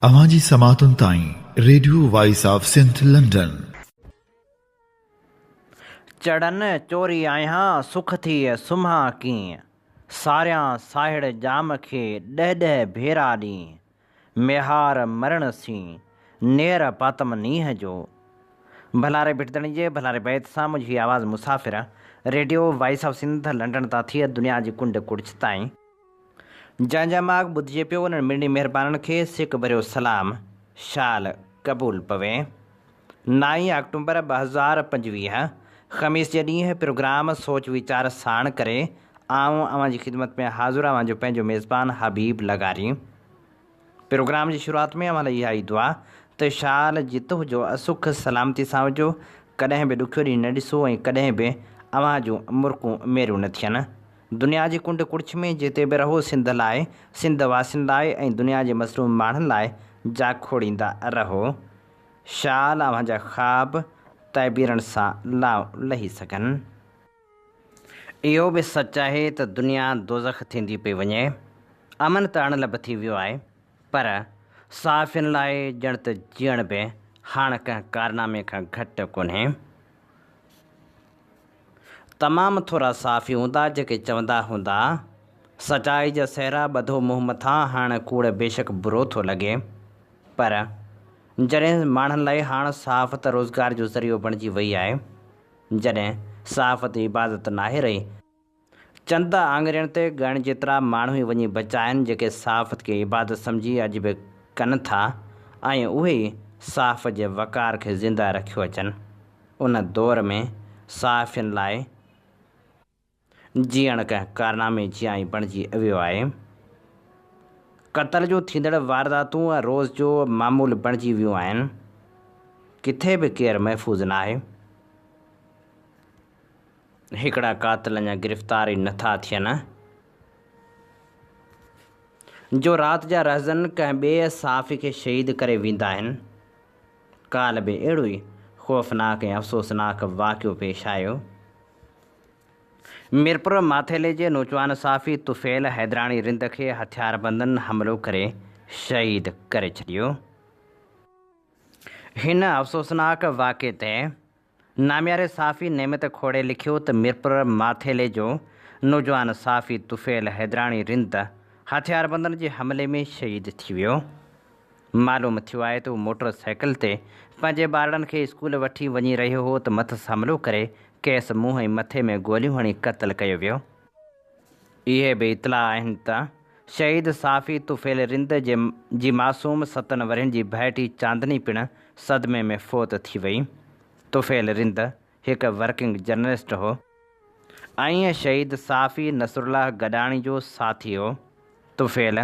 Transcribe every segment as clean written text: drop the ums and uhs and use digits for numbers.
اوهان جي سماعتن تائين radio voice of Sindh London. چڙن چوري آهيان سک ٿي سمهان ڪيئن، ساريان ساهڙ ڄام کي ڏهه ڏهه ڀيرا ڏينهن، ميهار مرڻ سين نير پاتم نينهن جو. ڀلاري ڀٽدڻي جي ڀلاري بيت سان منهنجي هي آواز مسافر radio voice of Sindh London تان ٿي دنيا جي ڪنڊ ڪڙڇ تائين. جنهن جنهن ماڳ ٻڌجي پيو انهن مڙني مهربانن کي سڪ ڀريو سلام شال قبول پوي. نائين آڪٽومبر 2025 خميس جي ڏينهن پروگرام سوچ ويچار ساڻ ڪري آئون اوهان جي خدمت ۾ حاضر اوهان جو پنهنجو ميزبان حبيب لغاري. پروگرام جي شروعات ۾ اوهان لاء اها ئي دعا ته شال جت هجو سک سلامتي سان هجو، ڪڏهن به ڏکيو ڏينهن نه ڏسو ۽ ڪڏهن به اوهان جون مرڪون ميريون نه ٿين. دنيا جي ڪنڊ ڪڙڇ ۾ جتي به رهو سنڌ لاء، سنڌ واسين لاء ۽ دنيا جي مظلوم ماڻهن لاء جاکوڙيندا رهو. شال اوهان جا خواب تعبيرن سان لانء لهي سگهن. اهو به سچ آهي ته دنيا دوزخ ٿيندي پئي وڃي. امن ته اڻلڀ ٿي ويو آهي، پر صحافين لاء ڄڻ ته جيئڻ به هاڻ ڪنهن ڪارنامي کان گهٽ ڪونهي. تمام ٿورا صحافي هوندا جيڪي چوندا هوندا، سچائي جا سهرا ٻڌو منهن مٿان هاڻ ڪوڙ بيشڪ برو ٿو لڳي، پر جڏهن ماڻهن لاء هاڻ صحافت روزگار جو ذريعو بڻجي وئي آهي، جڏهن صحافت عبادت ناهي رهي، چند آڱرين تي ڳڻ جيترا ماڻهو ئي وڃي بچا آهن جيڪي صحافت کي عبادت سمجهي اڄ به ڪن ٿا ۽ اهي ئي صحافت جي وقار کي زنده رکيو اچن. ان دور ۾ صحافين لاء جيئڻ ڪنهن ڪارنامي جيان ئي بڻجي ويو آهي. قتل جون ٿيندڙ وارداتون روز جو معمول بڻجي ويون آهن. ڪٿي به ڪير محفوظ ناهي. هڪڙا قاتل اڃا گرفتار ئي نٿا ٿين. جو رات جا رهزن ڪنهن ٻئي صحافي کي شهيد ڪري ويندا آهن. ڪالهه به اهڙو ئي خوفناڪ ۽ افسوسناڪ واقعو پيش آيو. ميرپور ماٿيلي جي نوجوان صحافي طفيل حيدراڻي رند کي هٿياربندن حملو ڪري شهيد ڪري ڇڏيو. هن افسوسناڪ واقعي تي نامياري صحافي نعمت کوڙي لکيو ته ميرپور ماٿيلي جو نوجوان صحافي طفيل حيدراڻي رند هٿياربندن جي حملي ۾ شهيد ٿي ويو. معلوم ٿيو آهي ته هو موٽر سائيڪل تي پنهنجي ٻارڙن کي اسڪول وٺي وڃي رهيو هو ته مٿس حملو ڪري کيس منهن ۽ مٿي ۾ گوليون هڻي قتل ڪيو ويو. اهي به اطلاع آهن ته شهيد صحافي طفيل رند جي جي معصوم ستن ورهين جي ڀائٽي چاندني پڻ صدمي ۾ فوت ٿي وئي. طفيل رند هڪ ورڪنگ جرنلسٽ هو ۽ شهيد صحافي نصرالله گڏاڻي جو ساٿي هو. طفيل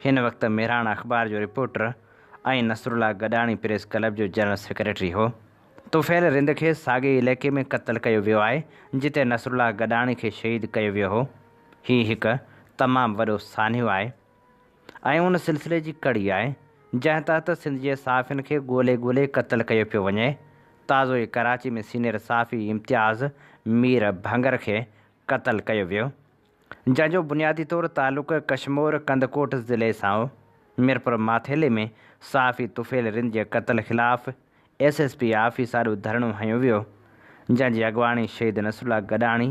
هن وقت مهراڻ اخبار جو reporter ۽ Nasrullah Gadani press club جو جنرل سيڪريٽري هو. طفيل رند کي ساڳئي علائقي ۾ قتل ڪيو ويو آهي، جتي نصرالله گڏاڻي کي شهيد ڪيو ويو هو. هي هڪ تمام وڏو سانحو آهي ۽ ان سلسلي جي ڪڙي آهي، جنهن تحت سنڌ جي صحافين کي ڳولي ڳولي قتل ڪيو پيو وڃي. تازو ئي ڪراچي ۾ سينيئر صحافي امتياز مير ڀنگر کي قتل ڪيو ويو. جنهن جو بنيادي طور تعلق ڪشمور ڪنڌڪوٽ ضلعي سان هو. ميرپور ماٿيلي ۾ صحافي طفيل رند جي قتل خلاف ايس ايس پي آفيس آڏو ڌرڻو هنيو ويو، جنهن جي اڳواڻي شهيد نصرالله گڏاڻي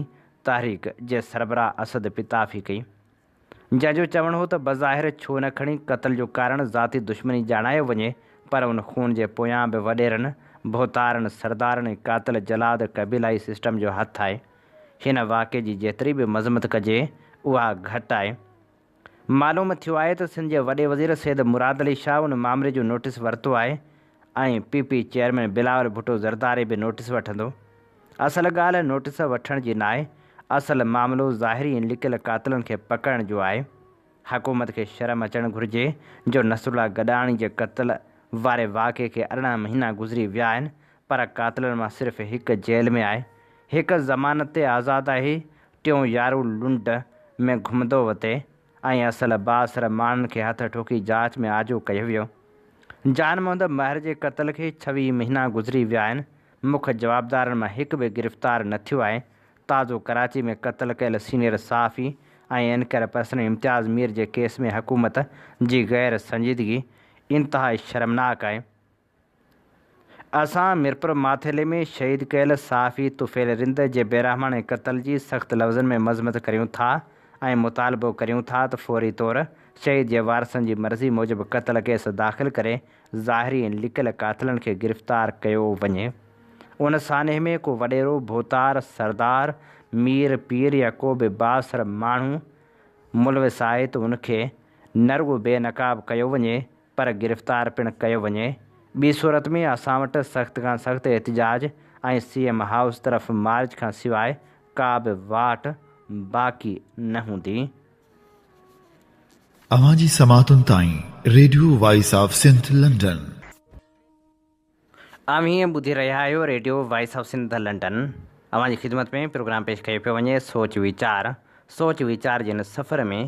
تحريڪ جي سربراهه اسد پتافي ڪئي. جنهن جو چوڻ هو ته بظاهر ڇو نه کڻي قتل جو ڪارڻ ذاتي دشمني ڄاڻايو وڃي پر ان خون جي پويان به وڏيرن، ڀوتارن، سردارن ۽ قاتل جلاد قبيلائي سسٽم جو هٿ آهي. هن واقعي جي جيتري به مذمت ڪجي اها گهٽ آهي. معلوم ٿيو آهي ته سنڌ جي وڏي وزير سيد مراد علي شاهه ان مامري جو نوٽيس ورتو آهي ۽ P P chairman Bilawal Bhutto Zardari به نوٽيس وٺندو. اصل ڳالهه نوٽيس وٺڻ جي ناهي، اصل معاملو ظاهري ۽ لڪيل قاتلن کي پڪڙڻ جو آهي. حڪومت کي شرم اچڻ گهرجي جو نصرالله گڏاڻي جي قتل واري واقعي کي 18 مهينا گذري ويا آهن پر قاتلن مان صرف هڪ جيل ۾ آهي، هڪ ضمانت تي آزاد آهي، ٽيون يارو لنڊ ۾ گهمندو وتي ۽ اصل بااثر ماڻهن کي هٿ ٺوڪي جاچ ۾ آجو ڪيو ويو. جان محمد مهر جي قتل کي 26 مهينا گذري ويا آهن، مک جوابدارن مان هڪ به گرفتار نه ٿيو آهي، تازو ڪراچي ۾ قتل ڪيل سينيئر صحافي ۽ اينڪر پرسن امتياز مير جي ڪيس ۾ حڪومت جي غير سنجيدگي انتهائي شرمناڪ آهي. اسان ميرپور ماٿيلي ۾ شهيد ڪيل صحافي طفيل رند جي بيرحماڻي قتل جي سخت لفظن ۾ مذمت ڪريون ٿا ۽ مطالبو ڪريون ٿا ته فوري طور شهيد جي وارثن جي مرضي موجب قتل ڪيس داخل ڪري ظاهري ۽ لڪل قاتلن کي گرفتار ڪيو وڃي. ان سانحي ۾ ڪو وڏيرو، ڀوتار، سردار، مير، پير يا ڪو به بااثر ماڻهو ملوث آهي ته ان کي نه رڳو بي نقاب ڪيو وڃي پر گرفتار پڻ ڪيو وڃي، ٻي صورت ۾ اسان وٽ سخت کان سخت احتجاج ۽ سي ايم هائوس طرف مارچ کان سواء ڪا به واٽ باقي نه هوندي. اوهان جي سماعتن تائين radio voice of Sindh London. اوهين ٻڌي رهيا آهيو radio voice of Sindh London. اوهان جي خدمت ۾ پروگرام پيش ڪيو پيو وڃي سوچ ويچار. سوچ ويچار جي هن سفر ۾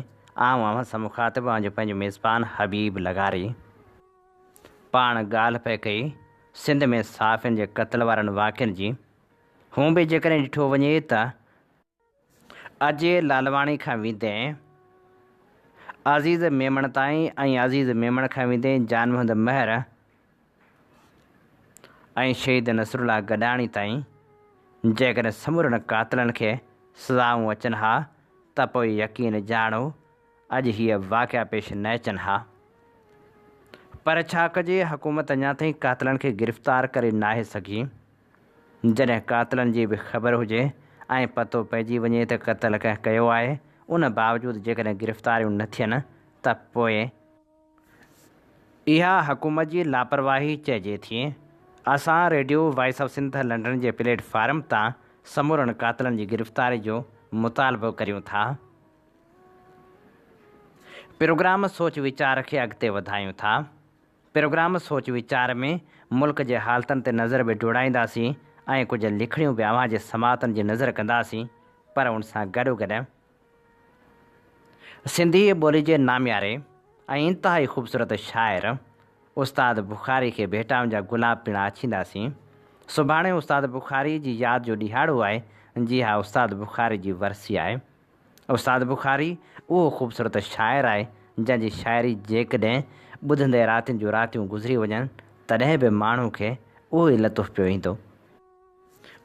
آئون اوهان سان مخاطب اوهان جو پنهنجو ميزبان حبيب لغاري. پاڻ ڳالهه پئي ڪئي سنڌ ۾ صحافين جي قتل وارن واقعن جي. هونء به جيڪڏهن ڏٺو وڃي ته اجي لالواڻي کان ويندي عزيز ميمڻ تائين ۽ عزيز ميمڻ کان ويندي جان محمد مهر ۽ شهيد نصرالله گڏاڻي تائين جيڪڏهن سمورن قاتلن کي سزائون اچن ها ته پوء يقين ڄاڻو اڄ هيء واقعا پيش نه اچن ها. پر ڇا ڪجي حڪومت اڃا تائين قاتلن کي گرفتار ڪري ناهي سگهي. جڏهن قاتلن جي به خبر هجي ۽ پتو پئجي وڃي ته قتل ڪنهن ڪيو آهي، ان باوجود جيڪڏهن گرفتاريون نه ٿين ته پوء اها حڪومت جي لاپرواهي چئجي ٿي. اسان radio voice of Sindh London جي پليٽ فارم تان سمورن قاتلن جي گرفتاري جو مطالبو ڪريون ٿا. پروگرام سوچ ويچار کي اڳتي وڌايون ٿا. پروگرام سوچ ويچار ۾ ملڪ جي حالتن تي نظر به ڊوڙائينداسين ۽ ڪجهه لکڻيون به اوهان جي سماعتن جي نظر ڪنداسين پر ان سان گڏوگڏ سنڌي ٻولي جي نامياري ۽ انتهائي خوبصورت شاعر استاد بخاري کي ڀيٽائن جا گلاب پڻ آڇينداسين. سڀاڻي استاد بخاري جي ياد جو ڏهاڙو آهي، جي ها استاد بخاري جي ورسي آهي. استاد بخاري اهو خوبصورت شاعر آهي، جنهن جي شاعري جيڪڏهن ٻڌندي راتين جون راتيون گذري وڃن، تڏهن به ماڻهو کي اهو ئي لطف پيو ايندو.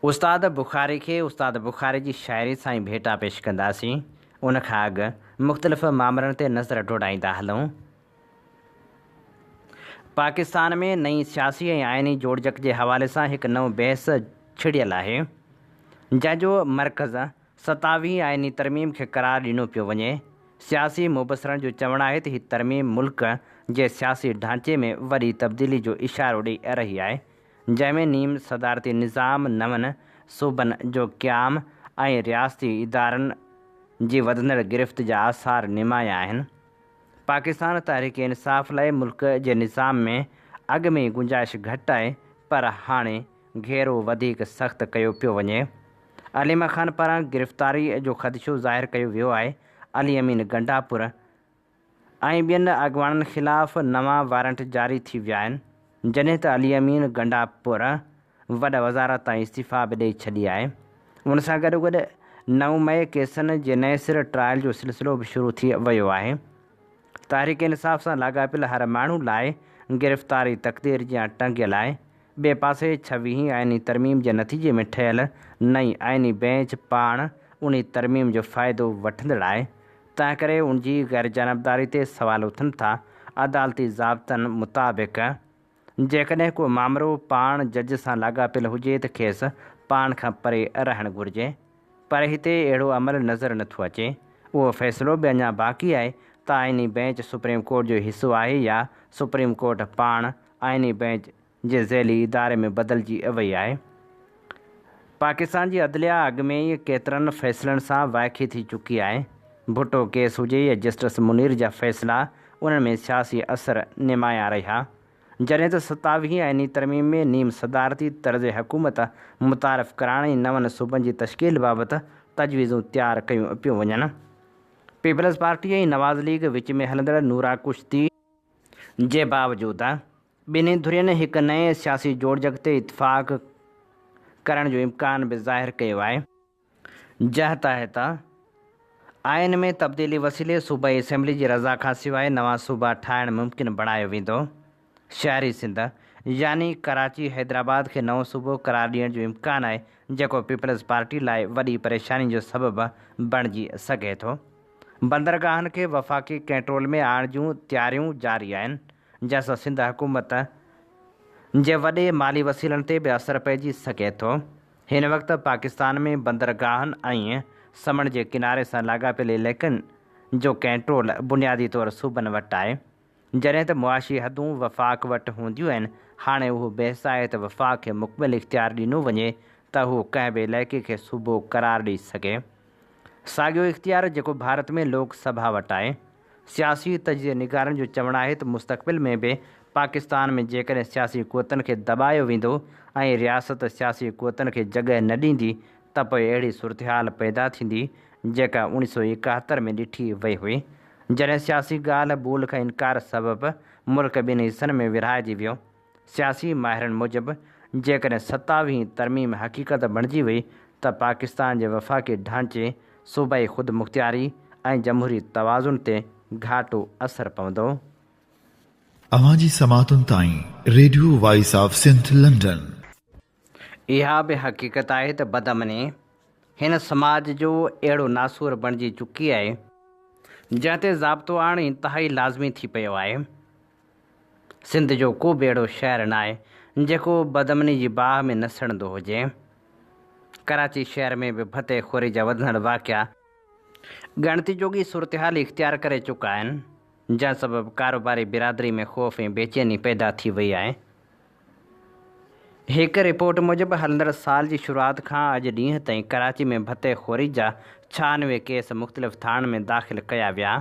استاد بخاري کي استاد بخاري جي شاعري سان ئي ڀيٽا پيش ڪنداسين. ان کان اڳ مختلف مامرن تي نظر ڊوڙائيندا هلون. پاڪستان ۾ نئين سياسي ۽ آئيني جوڙجڪ جي حوالي سان هڪ نئون بحث ڇڙيل آهي، جنهن جو مرڪز ستاويهين آئيني ترميم کي قرار ڏنو پيو وڃي. سياسي مبصرن جو چوڻ آهي ته هي ترميم ملڪ جي سياسي ڍانچي ۾ وڏي تبديلي جو اشارو ڏئي رهي آهي، جنهن ۾ نيم صدارتي نظام، نون صوبن جو قيام ۽ رياستي ادارن جي وڌندڙ گرفت جا آثار نمايان آهن. پاڪستان تحريڪ انصاف لاء ملڪ جي نظام ۾ اڳ ۾ ئي گنجائش گهٽ آهي پر هاڻي گهيرو وڌيڪ سخت ڪيو پيو وڃي. عليما خان پاران گرفتاري جو خدشو ظاهر ڪيو ويو آهي، علي امين گنڊاپور ۽ ٻين اڳواڻن خلاف نوان وارنٽ جاري ٿي ويا آهن، جڏهن ته علي امين گنڊاپور وڏ وزارت تان استعيفيٰ به ڏئي ڇڏي آهي. ان سان گڏوگڏ نو مئي ڪيسن جي نئين سر ٽرائل جو سلسلو به شروع ٿي ويو آهي. تحريڪ انصاف سان لاڳاپيل هر ماڻهو لاء گرفتاري تقدير جيان ٽنگيل آهي. ٻئي پاسي ڇويهين آئيني ترميم جي نتيجي ۾ ٺهيل نئين آئيني بئنچ پاڻ انهي ترميم جو فائدو وٺندڙ آهي. تنهنڪري ان جي غيرجانبداري تي سوال اٿن ٿا. عدالتي ضابطن مطابق جيڪڏهن ڪو مامرو پاڻ جج سان لاڳاپيل هجي ته کيس پاڻ کان پري رهڻ گهرجي، پر هتي اهڙو عمل نظر نٿو اچي. اهو فيصلو به اڃا باقي آهي ته آئيني بئنچ سپريم ڪورٽ جو حصو آهي يا سپريم ڪورٽ پاڻ آئيني بئنچ جي ذيلي اداري ۾ بدلجي وئي آهي. پاڪستان جي عدليه اڳ ۾ ئي ڪيترن فيصلن سان وائکي ٿي چڪي آهي. ڀٽو ڪيس هجي يا جسٽس منير جا فيصلا، انهن ۾ سياسي اثر نمايان رهيا. جڏهن ته ستاويهين آئيني ترميم ۾ نيم صدارتي طرز حڪومت متعارف ڪرائڻ ۽ نون صوبن جي تشڪيل بابت تجويزون تيار ڪيون پيون وڃن. پيپلز پارٽي ۽ نواز ليگ وچ ۾ هلندڙ نورا ڪشتي جي باوجود ٻنهي ڌرين هڪ نئين سياسي جوڙجڪ تي اتفاق ڪرڻ جو امڪان به ظاهر ڪيو آهي. جنهن تحت آئين ۾ تبديلي وسيلي صوبائي اسيمبلي جي رضا کانسواء نوان صوبا ٺاهڻ ممڪن بڻايو ويندو. شهري سنڌ يعني ڪراچي حيدرآباد کي نئون صوبو قرار ڏيڻ جو امڪان آهي، جيڪو پيپلز پارٽي لاء وڏي پريشاني جو سبب بڻجي سگهي ٿو. بندرگاهن کي وفاقي ڪنٽرول ۾ آڻڻ جون تياريون جاري آهن، جنهن سان سنڌ حڪومت جي وڏي مالي وسيلن تي به اثر پئجي سگهي ٿو. هن وقت پاڪستان ۾ بندرگاهن ۽ سمنڊ جي ڪناري سان لاڳاپيل علائقن جو ڪنٽرول بنيادي طور صوبن وٽ آهي. جڏهن ته معاشي حدون وفاق وٽ هونديون آهن، هاڻي اهو بحث آهي ته وفاق کي مڪمل اختيار ڏنو وڃي ته هو ڪنهن به علائقي کي صوبو قرار ڏئي سگهي. ساڳيو اختيار جيڪو ڀارت ۾ لوڪ سڀا وٽ آهي. سياسي تجزيي نگارن جو چوڻ آهي ته مستقبل ۾ به پاڪستان ۾ جيڪڏهن سياسي قوتن کي دٻايو ويندو ۽ رياست سياسي قوتن کي جڳهه نه ڏيندي ته پوء اهڙي صورتحال پيدا ٿيندي جيڪا 1971 ۾ ڏٺي وئي هئي، جڏهن سياسي ڳالهه ٻولهه کان انڪار سبب ملڪ ٻن حصن ۾ ورهائجي ويو. سياسي ماهرن موجب جيڪڏهن ستاويهين ترميم حقيقت بڻجي وئي ته پاڪستان جي وفاقي ڍانچي، صوبائي خودمختياري ۽ جمهوري توازن تي گهاٽو اثر پوندو. اوهان جي سماعتن تائين radio voice of Sindh London. اها به حقيقت آهي ته بدامني هن سماج جو اهڙو ناسور بڻجي چڪي آهي، جنهن تي ضابطو آڻڻ انتهائي لازمي ٿي پيو آهي. سنڌ جو ڪو به اهڙو شهر ناهي، جيڪو بدامني جي باهه ۾ نه سڙندو هجي. ڪراچي شهر ۾ به ڀتي خوري جا وڌندڙ واقعا ڳڻتي جوڳي صورتحال اختيار ڪري چڪا آهن، جنهن سبب ڪاروباري برادري ۾ خوف ۽ بيچيني پيدا ٿي وئي آهي. هڪ رپورٽ موجب هلندڙ سال جي شروعات کان اڄ ڏينهن تائين ڪراچي ۾ ڀتي خوري جا 96 ڪيس مختلف ٿاڻن ۾ داخل ڪيا ويا.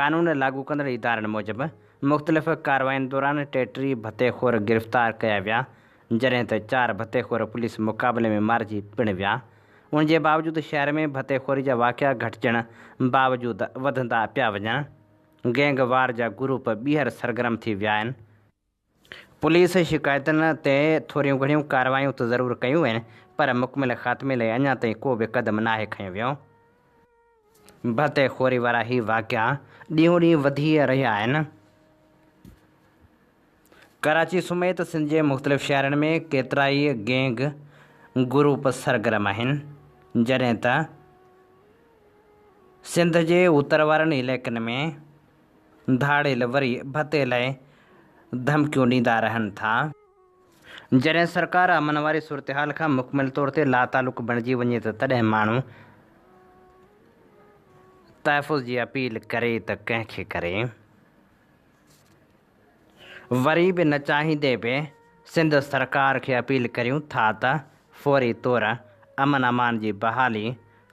قانون لاڳو ڪندڙ ادارن موجب مختلف ڪاررواين دوران 33 ڀتي خور گرفتار ڪيا ويا، جڏهن ته چار ڀتي خور پوليس مقابلي ۾ مارجي پڻ ويا. ان جي باوجود شهر ۾ ڀتي خوري جا واقعا گهٽجڻ باوجود وڌندا پيا وڃن. گينگ وار جا گروپ ٻيهر سرگرم ٿي ويا آهن. پوليس شڪايتن تي ٿوريون گهڻيون ڪارروايون ته ضرور ڪيون آهن پر مڪمل خاتمي لاء اڃا تائين ڪو به قدم ناهي کنيو ويو. ڀتي خوري وارا هي واقعا ڏينهون ڏينهن وڌي رهيا آهن. ڪراچي سميت سنڌ جي مختلف شهرن ۾ ڪيترائي گينگ گروپ سرگرم آهن، جڏهن ته سنڌ جي اتر وارن علائقن ۾ ڌاڙيل وري ڀتي لاء ڌمڪيون ڏيندا رهن ٿا. جڏهن سرڪار امن واري صورتحال کان مڪمل طور تي لاتعلق بڻجي وڃي ته تڏهن ماڻهو تحفظ جي اپيل ڪري ته ڪنهن کي ڪري؟ وري به نه چاهيندي به سنڌ سرڪار کي اپيل ڪريون ٿا ته فوري طور امن امان جي بحالي،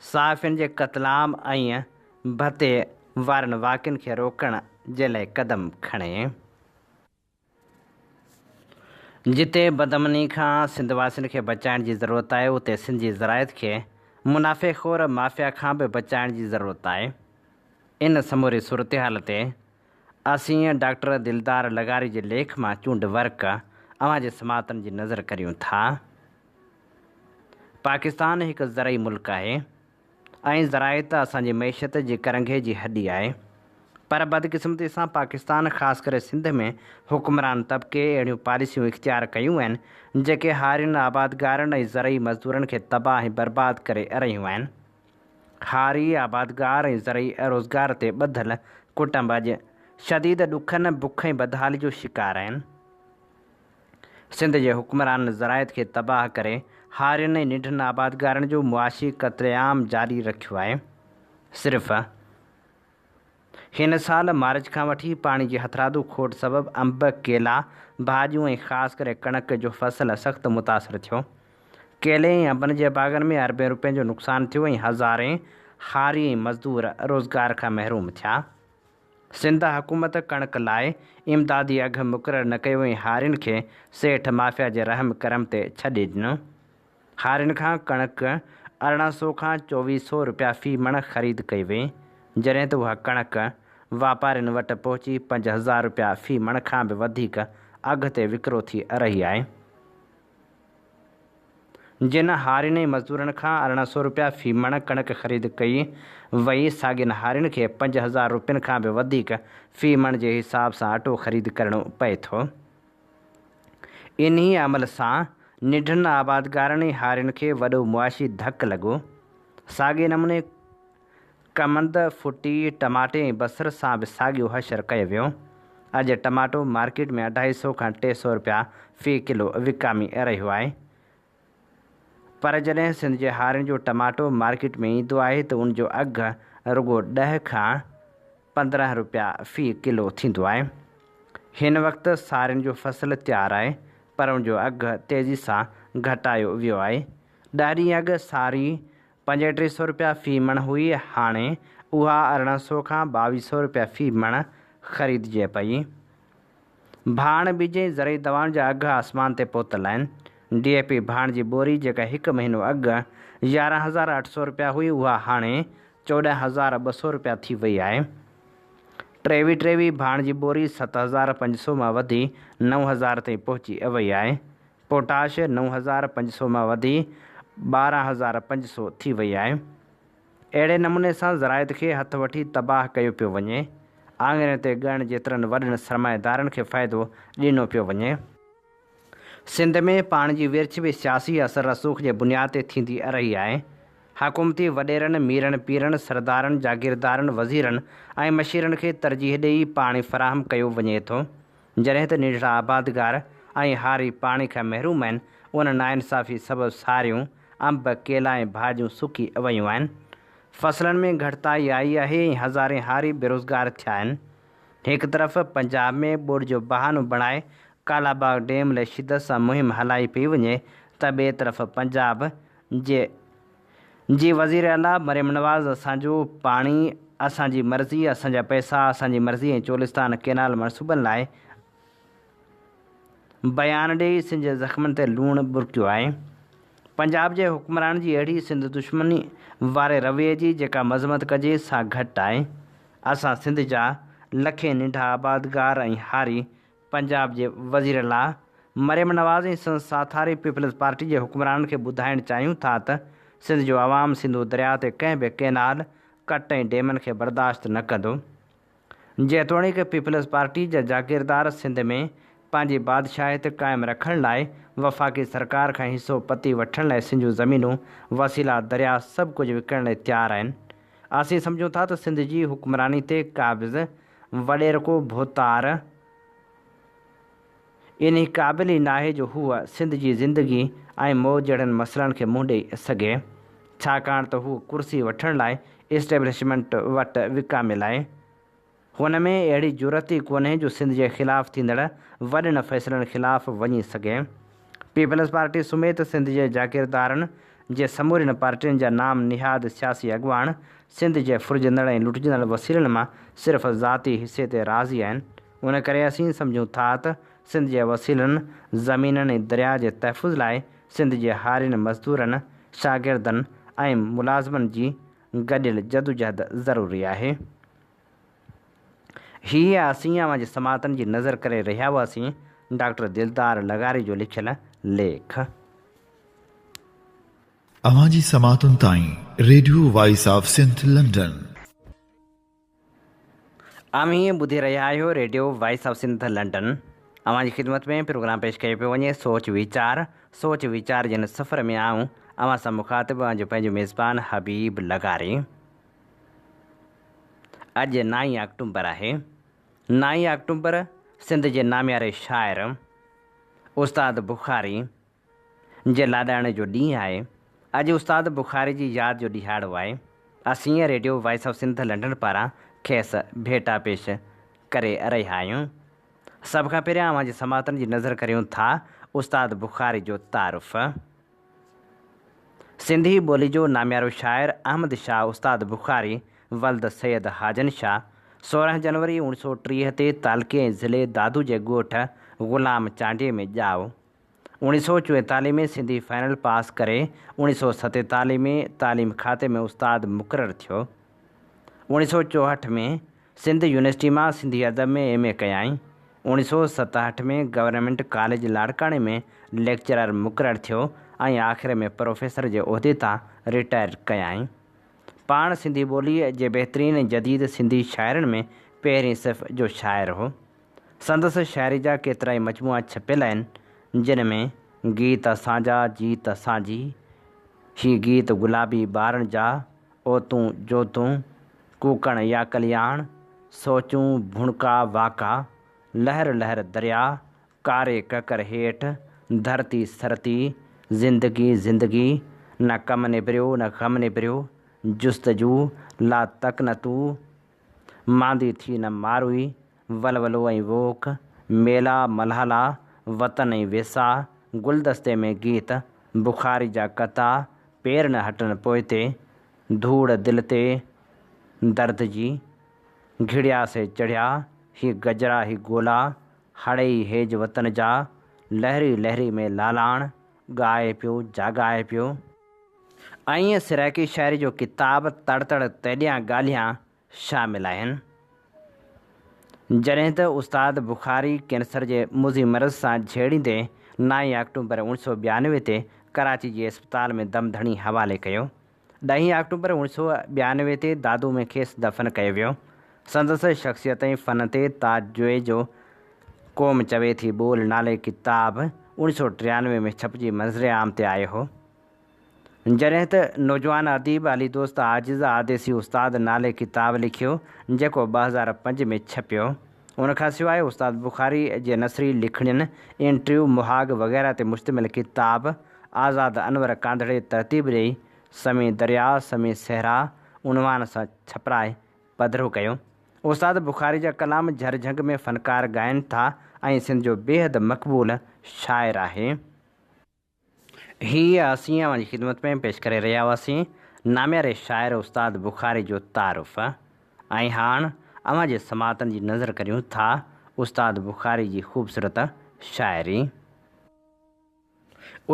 صحافين جي قتلام ۽ ڀتي وارن واقعن کي روڪڻ جي لاء قدم کڻي. جتي بدامني کان سنڌ واسين کي بچائڻ جي ضرورت آهي اتي سنڌ جي زراعت کي منافعي خور مافيا کان به بچائڻ جي ضرورت آهي. ان سموري صورتحال تي اسين ڊاڪٽر دلدار لغاري جي ليک مان چونڊ ورق اوهان جي سماعتن جي نظر ڪريون ٿا. پاڪستان هڪ زرعي ملڪ آهي. ۽ زراعت اسان جي معيشت جي ڪرنگهي جي هڏي آهي پر بدقسمتي سان پاڪستان خاص ڪري سنڌ ۾ حڪمران طبقي اهڙيون پاليسيون اختيار ڪيون آهن جيڪي هارين، آبادگارن ۽ زرعي مزدورن کي تباهه ۽ برباد ڪري رهيون آهن. هاري، آبادگار ۽ زرعي روزگار تي ٻڌل ڪٽنب اڄ شديد ڏکن، بک ۽ بدحالي جو شڪار آهن. سنڌ جي حڪمرانن زراعت کي تباهه ڪري هارين ۽ ننڍن آبادگارن جو معاشي قتل عام جاري رکيو آهي. صرف هن سال مارچ کان وٺي پاڻي جي هٿرادو کوٽ سبب انب، ڪيلا، ڀاڄيون ۽ خاص ڪري ڪڻڪ جو فصل سخت متاثر ٿيو. ڪيلي ۽ انبن جي باغن ۾ اربين روپين جو نقصان ٿيو ۽ هزارين هاري ۽ مزدور روزگار کان محروم ٿيا. سنڌ حڪومت ڪڻڪ لاء امدادي اگهه مقرر نه ڪيو ۽ هارين کي سيٺ مافيا جي رحم ڪرم تي ڇڏي ڏنو. هارين کان ڪڻڪ 1800 کان 2400 رپيا في مڻ خريد ڪئي وئي، جڏهن ته اها ڪڻڪ واپارين وٽ پهچي 5000 رپيا في مڻ کان به وڌيڪ اگهه تي وڪرو ٿي رهي آهي. جن هارين ۽ مزدورن کان 1800 رپيا في مڻ ڪڻڪ خريد ڪئي وئي، ساڳين هارين کي 5000 رپين کان به وڌيڪ في مڻ جي حساب سان اٽو خريد ڪرڻو پئي ٿو. انهيء عمل سان ننڍن آبادگارن ۽ هارين کي وڏو معاشي ڌڪ لڳو. ساڳئي نموني ڪمند، ڦٽي، ٽماٽي ۽ بصر سان به ساڳيو حشر ڪيو ويو. اڄ ٽماٽو مارڪيٽ ۾ اڍائي سئو کان 300 رپيا في ڪلو وڪامي رهيو آهي. پر جڏهن سنڌ جي هارين جو ٽماٽو مارڪيٽ ۾ ايندو آهي ته ان جو اگهه رڳو ڏهه کان 15 رپيا في ڪلو ٿيندو آهي. هن وقت سارين جو فصل تيار آهي پر ان جو اگهه تيزي سان گهٽايو ويو آهي. ڏهه ڏينهن اڳ ساري 35 سئو رپيا في مڻ هئي هاڻي اها 18 سئو کان 22 سئو رپيا في مڻ خريدجي پئي. ڀاڻ، ٻج ۽ زرعي دوائن جا اگهه آسمان تي پهتل آهن. ڊي اي پي ڀاڻ جي ٻوري جيڪا هڪ مهينو اڳ 11,800 رپيا هئي اها هاڻي 14,200 رپيا ٿي وئي آهي. ٽيوي ٽيوي ڀاڻ جي ٻوري 7500 مان وڌي 9000 تائين پهچي وئي آهي. پوٽاش 9500 مان وڌي 12,500 ٿي وئي آهي. اهڙي نموني سان زراعت کي هٿ وٺي تباهه ڪيو پيو وڃي. آڱرين تي ڳڻڻ جيترن وڏن سرمائيدارن کي فائدو ڏنو پيو وڃي. سنڌ ۾ پاڻي جي ورڇ به سياسي اثر رسوخ جي بنياد تي ٿيندي رهي آهي. حڪومتي وڏيرن، ميرن، پيرن، سردارن، جاگيردارن، وزيرن ۽ مشيرن کي ترجيح ڏئي پاڻي فراهم ڪيو وڃي ٿو. جڏهن ته ننڍڙا آبادگار ۽ هاري پاڻي کان محروم آهن، ان ناانصافي سبب ساريون، انب، ڪيلا ۽ ڀاڄيون سڪي ويون آهن. فصلن ۾ گهٽتائي آئي آهي ۽ هزارين هاري بيروزگار ٿيا آهن. هڪ طرف پنجاب ۾ ٻوڏ جو بهانو بڻائي ڪالاباغ ڊيم لاء شدت سان مهم هلائي پئي وڃي ته ٻئي طرف پنجاب جي جي وزيراعليٰ مريم نواز اسان جو پاڻي اسان جي مرضي، اسان جا پئسا اسان جي مرضي ۽ چولستان ڪينال منصوبن لاء بيان ڏيئي سنڌ جي زخمن تي لوڻ ٻرڪيو آهي. پنجاب جي حڪمرانن جي اهڙي سنڌ دشمني واري رويي جي جيڪا مذمت ڪجي سا گهٽ آهي. اسان سنڌ جا لکين ننڍا آبادگار ۽ هاري پنجاب جي وزيراعليٰ مريم نواز ۽ سندس ساٿاري پيپلز پارٽي جي حڪمرانن کي ٻڌائڻ چاهيون ٿا ته سنڌ جو عوام سنڌو درياء تي ڪنهن به ڪئنال، ڪٽ ۽ ڊيمن کي برداشت نه ڪندو. جيتوڻيڪ پيپلز پارٽي جا جاگيردار سنڌ ۾ پنهنجي بادشاهيت قائم رکڻ لاء وفاقي سرڪار کان حصو پتي وٺڻ لاء سنڌ جون زمينون، وسيلا، درياء سڀ ڪجهه وڪڻڻ لاء تيار آهن. اسين سمجهون ٿا ته سنڌ جي حڪمراني تي قابض وڏيرڪو ڀوتار انهي قابل ئي ناهي جو هو سنڌ جي زندگي ۽ موت جهڙن مسئلن کي منهن ڏئي سگهي، ڇاڪاڻ ته هو ڪرسي وٺڻ لاء اسٽيبلشمينٽ وٽ وڪاميل آهي. هن ۾ اهڙي جرئت ئي ڪونهي جو سنڌ جي خلاف ٿيندڙ وڏن فيصلن خلاف وڃي سگهي. پيپلز پارٽي سميت سنڌ جي جاگيردارن جي سمورين پارٽين جا نام نهاد سياسي اڳواڻ سنڌ جي ڦرجندڙ ۽ لٽجندڙ وسيلن مان صرف ذاتي حصي تي راضي آهن. ان ڪري اسين سمجهون ٿا ته سنڌ جي وسيلن، زمينن ۽ درياء جي تحفظ لاء سنڌ جي هارين، مزدورن، شاگردن ۽ ملازمن جي گڏيل جدوجهد ضروري آهي. هي اسين اوهان جي سماعتن جي نظر ڪري رهيا هئاسين ڊاڪٽر دلدار لغاري جو لکيل ليک. اوهان جي سماعتن تائين radio voice of Sindh London. اوهين ٻڌي رهيا آهيو radio voice of Sindh London. اوهان جي خدمت ۾ پروگرام پيش ڪيو پيو وڃي سوچ ويچار. سوچ ويچار جي هن سفر ۾ آئون اوهان سان مخاطب اوهان جو پنهنجو ميزبان حبيب لغاري. اڄ نائين آڪٽومبر آهي. نائين آڪٽومبر سنڌ جي نامياري شاعر استاد بخاري جي لاڏاڻي جو ڏينهن آهي. اڄ استاد بخاري جي ياد جو ڏهاڙو آهي. اسين radio voice of Sindh London پاران کيس ڀيٽا پيش ڪري رهيا آهيون. سڀ کان پهريان اوهان جي سماعتن جي نظر ڪريون ٿا استاد بخاري جو تعارف. سنڌي ٻولي جو ناميارو شاعر احمد شاهه استاد بخاري ولد سيد حاجن شاهه 16 جنوري 1930 تي تعلقي ۽ ضلعي دادو جي ڳوٺ غلام چانڊيي ۾ ڄائو. 1944 ۾ سنڌي فائنل پاس ڪري 1947 ۾ تعليم کاتي ۾ استاد مقرر ٿيو. 1964 ۾ سنڌ يونيورسٽي مان سنڌي ادب ۾ ايم اي ڪيائين. 1967 ۾ گورنمينٽ ڪاليج لاڙڪاڻي ۾ ليڪچرر مقرر ٿيو ۽ آخر ۾ پروفيسر جي عهدي تان رٽائر ڪيائين. پاڻ سنڌي ٻوليء جي بهترين ۽ جديد سنڌي شاعرن ۾ پهرين صف جو شاعر هو. سندس شاعري جا ڪيترائي مجموعا ڇپيل آهن، جن ۾ گيت اسان جا جيت اسان جي، هي گيت گلابي ٻارن جا، اوتون جوتون، ڪوڪڻ يا ڪلياڻ، سوچون ڀڻڪا واڪا، لهر لهر دريا، ڪاري ڪڪر هيٺ، ڌرتي سرتي، زندگي زندگي، نه ڪم نبريو نه غم نبريو، جستجو، لا تقنطو، ماندي ٿي نه ماروئي، ولولو ۽ ووڪ، ميلا ملهالا، وطن ۽ ويساهه، گلدستي ۾ گيت، بخاري جا قطعا، پير نه هٽن پوئتي، ڌوڙ دل تي درد جي، گهڙيا سي چڙهيا، هي گجرا هي گولا، هڙئي هيج وطن جا، لهري لهري ۾ لالاڻ، ڳائي پيو جاڳائي پيو. ائين سرائيڪي شاعري جو ڪتاب تڙ تڙ تيڏيان ڳالهيان شامل آهن. جڏهن ته استاد بخاري ڪينسر جي موذي مرض سان جهيڙيندي نائين آڪٽوبر اوڻيھ سؤ 92 تي ڪراچي جي اسپتال ۾ دم ڌڻي حوالي ڪيو. ڏهين آڪٽوبر اوڻيھ سؤ 92 تي دادو ۾ کيس دفن ڪيو ويو. سندس شخصيت ۽ فن تي تاج جويي جو قوم چوي ٿي ٻول نالي ڪتاب اوڻيھ سؤ 93 ۾ ڇپجي منظر عام تي آيو هو. جڏهن ته نوجوان اديب علي دوست عاجز آديسي استاد نالي ڪتاب لکيو، جيڪو 2005 ۾ ڇپيو. ان کان سواء استاد بخاري جي نثري لکڻين، انٽريو، مهاڳ وغيره تي مشتمل ڪتاب آزاد انور ڪانڌڙي ترتيب ڏئي سوين درياء سوين صحرا عنوان سان ڇپرائي پڌرو ڪيو. استاد بخاري جا ڪلام جهر جهنگ ۾ فنڪار ڳائين ٿا ۽ سنڌ جو بيحد مقبول شاعر آهي. هي اسين اوهان جي خدمت ۾ پيش ڪري رهيا هئاسين نامياري شاعر استاد بخاري جو تعارف ۽ هاڻ اوهان جي سماعتن جي نظر ڪريون ٿا استاد بخاري جي خوبصورت شاعري.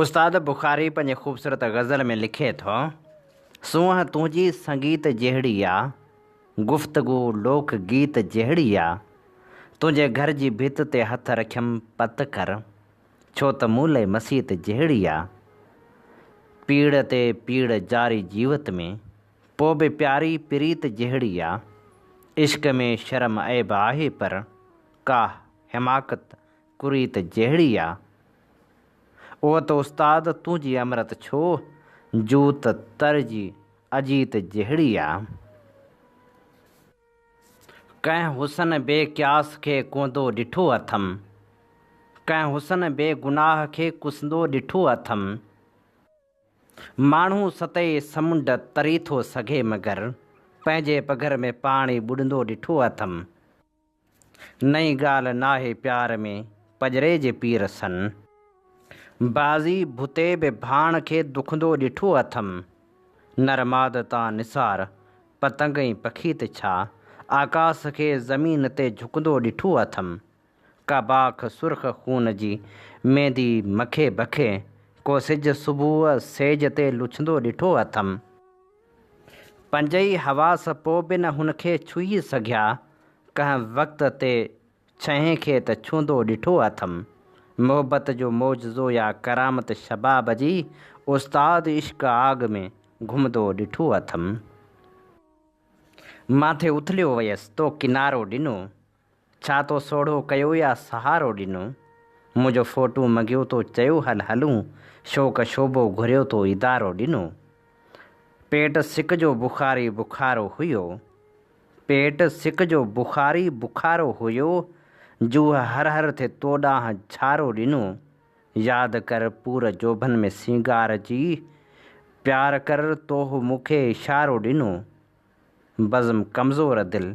استاد بخاري پنهنجي خوبصورت غزل ۾ لکي ٿو، سونهن تنهنجي سنگيت جهڙي آ، گفتگو لوڪ گيت جهڙي آ، تنهنجي گهر جي ڀت تي هٿ رکيم پت ڪر. ڇو ته مون لئه مسيت جهڙي آ. پيڙ تي پيڙ جاري جيوت ۾، پو به پياري پريت جهڙي آ. عشق ۾ شرم عيب آهي پر، ڪا حماقت ڪريت جهڙي آ. او ته استاد تنهنجي امرت ڇو، جوت تر جي اجيت جهڙي آ. ڪنهن حسن بي قياس کي ڪوندو ڏٺو اٿم. ڪنهن حسن بي گناهه کي ڪسندو ڏٺو اٿم. ماڻهو ستئي سمنڊ تري ٿو سگهي مگر پنهنجي پگهر ۾ پاڻ ئي ٻڏندو ڏٺو اٿم. نئين ڳالهه ناهي پيار ۾ پڄري جي پير سن. بعضي ڀتي به ڀاڻ کي دکندو ڏٺو اٿم. نر ماد تان نثار پتنگ ۽ پکي ته ڇا، آڪاس کي زمين تي جهڪندو ڏٺو اٿم. ڪا باک سرخ خون جي ميندي مکي بکي، ڪو سج صبح سيج تي لڇندو ڏٺو اٿم. پنجئي حواس پو به نه هن کي ڇهي سگهيا، ڪنهن وقت تي ڇهين کي ته ڇهندو ڏٺو اٿم. محبت جو معجزو يا ڪرامت شباب جي، استاد عشق آگ ۾ گهمندو ڏٺو اٿم. ماٿي اٿليو ويس تو ڪنارو ڏنو. ڇا تو سوڙهو ڪيو يا سهارو ڏنو. منهنجو فوٽو منگيو تو چيو هل هلون. شوق شعبو گهريو تو ادارو ڏنو. پيٽ سڪ جو بخاري بخارو هيو. پيٽ سڪ جو بخاري بخارو هيو. جوهه هر هر ٿي تو ڏانهن جهارو ڏنو. ياد ڪر پور جوڀن ۾ سينگار جي، پيار ڪر توهه مون کي اشارو ڏنو. بزم ڪمزور دل،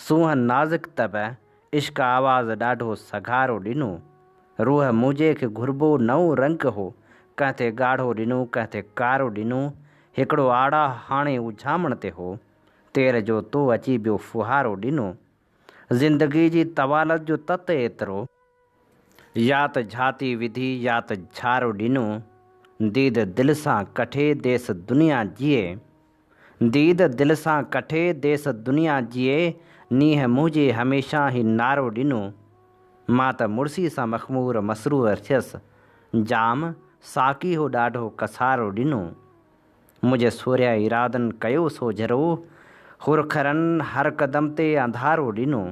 سونهن نازڪ طبع، عشق آواز ڏاڍو سگهارو ڏنو. روح منهنجي کي گهربو نئون رنگ هو، ڪنهن تي ڳاڙهو ڏنو ڪنهن تي ڪارو ڏنو. هڪڙو آڙاهه هاڻي اجهامڻ تي هو، تيل جو تو اچي ٻيو ڦوهارو ڏنو. زندگي جي طوالت جو تت ايترو. يا ته جھاتي وڌي يا ته جھارو ڏنو، ديد دل سان ڪٺي ديس دنيا جيئي. ديد دل سان ڪٺي ديس دنيا جيئي، نينهن منهنجي هميشه هي نعرو ڏنو. مان ته مڙسي سان مخمور مسرور ٿيس، جام ساقي هو ڏاڍو ڪسارو ڏنو. منهنجي سورهيه ارادن ڪيو سوجهرو، هرکرن هر قدم تي انڌارو ڏنو.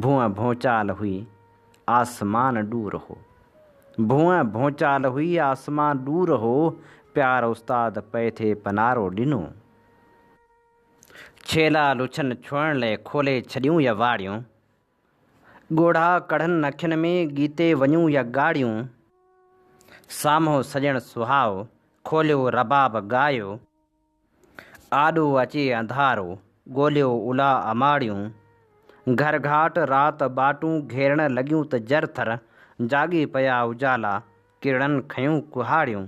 ڀونء ڀونچال هئي، آسمان ڏور هو. ڀونء ڀونچال هئي، آسمان ڏور هو، پيار استاد پئي ٿي پنارو ڏنو. ڇيلا لڇن ڇهڻ لئه کولي ڇڏيون يا واڙيون. ڳوڙها ڪڙهن اکين ۾ ڳيتي وڃون يا ڳاڙيون. سامهون سڄڻ سهائو، کوليو رباب ڳايو. آڏو اچي انڌارو، ڳوليو الا اماڙيون. گهر گهاٽ رات ٻاٽون گهيرڻ لڳيون ته جر ٿر جاڳي پيا اجالا، ڪرڻن کنيون ڪهاڙيون.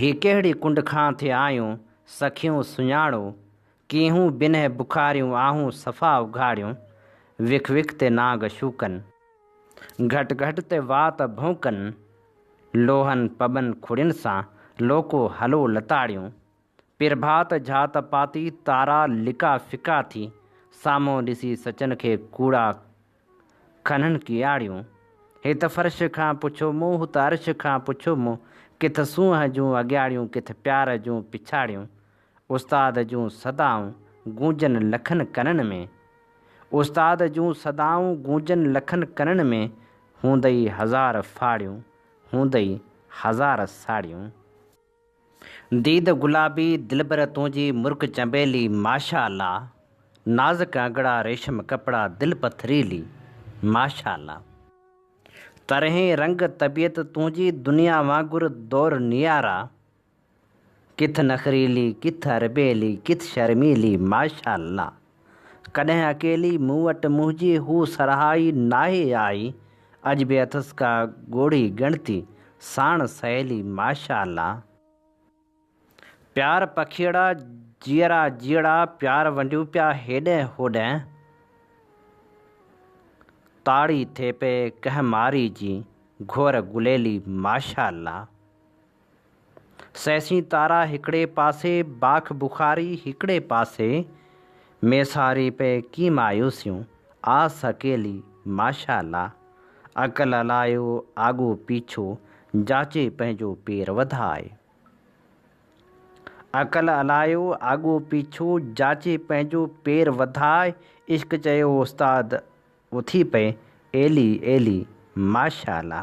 هي ڪهڙي ڪنڊ کان ٿي آيون، سکيون سڃاڻو. ڪيهون بنهه بخاريون آهون صفا اگهاڙيون. وک وک تي نانگ شوڪن. گهٽ گهٽ تي وات ڀونڪن. لوهن پٻن کڙين سان لوڪو هلو لتاڙيون. پرڀات جھات پاتي تارا لڪا ڦڪا ٿي. سامهون ڏسي سچن کي ڪوڙا کنھن ڪياڙيون. هت فرش کان پڇو مون هت عرش کان پڇو مون. ڪٿ سونهن جون اڳياڙيون ڪٿ پيار جون پڇاڙيون. استاد جون صدائون گونجن لکن ڪنن ۾. استاد جون صدائون گونجن لکن ڪنن ۾. هوندئي هزار ڦاڙيون هوندئي هزار ساڙيون. ديد گلابي دلبر تنهنجي مرڪ چنبيلي ماشاء الله نازڪ انگڙا ريشم ڪپڙا دل پٿريلي ماشاء الله طرحين رنگ طبيعت تنهنجي دنيا وانگر دور نيارا ڪٿ نخريلي ڪٿ اربيلي ڪٿ شرميلي ماشاء الله ڪڏهن اڪيلي مون وٽ منهنجي هو سرهائي ناهي آئي اڄ به اٿس ڪا ڳوڙهي ڳڻتي ساڻ سهيلي ماشاء الله. پيار پکيئڙا جيئرا جيئڙا پيار ونڊيون پيا هيڏهن هوڏهن تاڙي ٿي پئي ڪنهن ماري جي گهور گليلي ماشاء الله. سهسين تارا هڪڙي پاسي، باک بخاري هڪڙي پاسي، ميساري پئي ڪي مايوسيون، آس اڪيلي، ماشاء الله، عقل الايو آڳو پيڇو، جاچي پنهنجو پير وڌاء. عقل الايو آڳو پيڇو، جاچي پنهنجو پير وڌاء، عشق چيو استاد اٿي پئي، ايلي ايلي، ماشاء الله.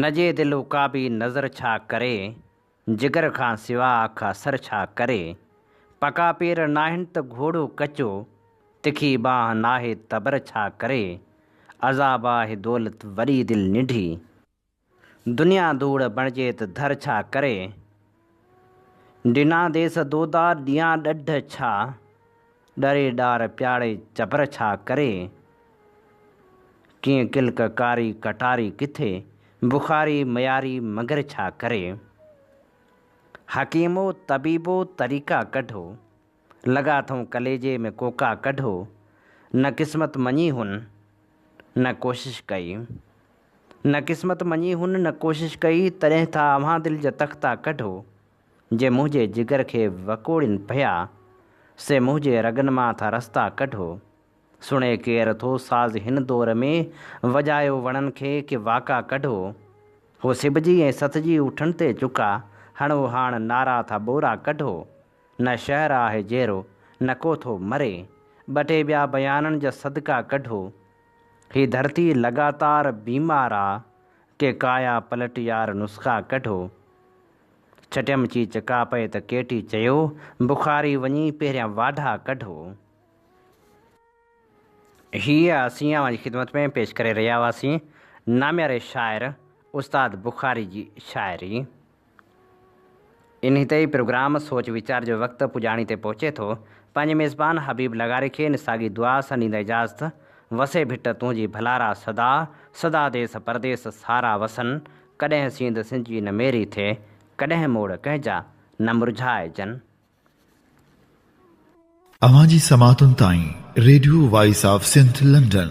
نجي دل عقابي نظر ڇا ڪري، جگر کان سوا اک اثر ڇا ڪري. پڪا پير ناهن ته گهوڙو ڪچو، تکي ٻانهن ناهي تبر ڇا ڪري. عذاب آهي دولت وڏي دل ننڍي، دنيا ڌوڙ بڻجي ته ڌر ڇا ڪري. ڊنا ديس دودا ڏيان ڏڍ ڇا، ڏري ڏار پياڙي چبر ڇا ڪري. ڪيئن ڪلڪ ڪاري ڪٽاري ڪٿي، بخاري مياري مگر ڇا ڪري. حڪيمو طبيبو طريقا ڪڍو، لڳا اٿئون ڪليجي ۾ ڪوڪا ڪڍو. نه قسمت مڃي هن نه ڪوشش ڪئي. نه قسمت مڃي هن نه ڪوشش ڪئي، تڏهن ٿا اوهان دل جا تختا ڪڍو. جي منهنجي جگر کي وڪوڙين پيا، سي منهنجي رڳن مان ٿا رستا ڪڍو. سڻي ڪير ٿو ساز هن دور ۾، وڄايو وڻن کي ڪي واڪا ڪڍو. هو سبجي ۽ ستجي اٺن تي چڪا، هڻو هاڻ نعرا ٿا ٻورا ڪڍو. نه شهر آهي جيرو، نه ڪو ٿو مري، ٻه ٽي ٻيا بيانن جا صدقا ڪڍو. هي ڌرتي لڳاتار بيمار آ، ڪي ڪايا پلٽ يار نسخا ڪڍو. ڇٽيم چي چڪا پئي ته ڪيٽي چيو، بخاري وڃي پهريان واڍا ڪڍو. هيء اسين اوهان جي خدمت ۾ پيش ڪري رهيا هئاسين نامياري شاعر استاد بخاري جي شاعري. انهي تي ئي پروگرام سوچ ويچار جو وقت پڄاڻي تي پهچي ٿو. پنهنجي ميزبان حبيب لغاري کي ان ساڳي دعا سان ڏيندا اجازت، وسي ڀٽ تنهنجي ڀلارا سدا، سدا ديس پرديس سارا وسن، ڪڏهن سينڌ سنجي نه ميري ٿئي، ڪڏهن موڙ ڪنهن جا نه مرجهائجن. اوهان جي سماعتن تائين radio voice of Sindh London.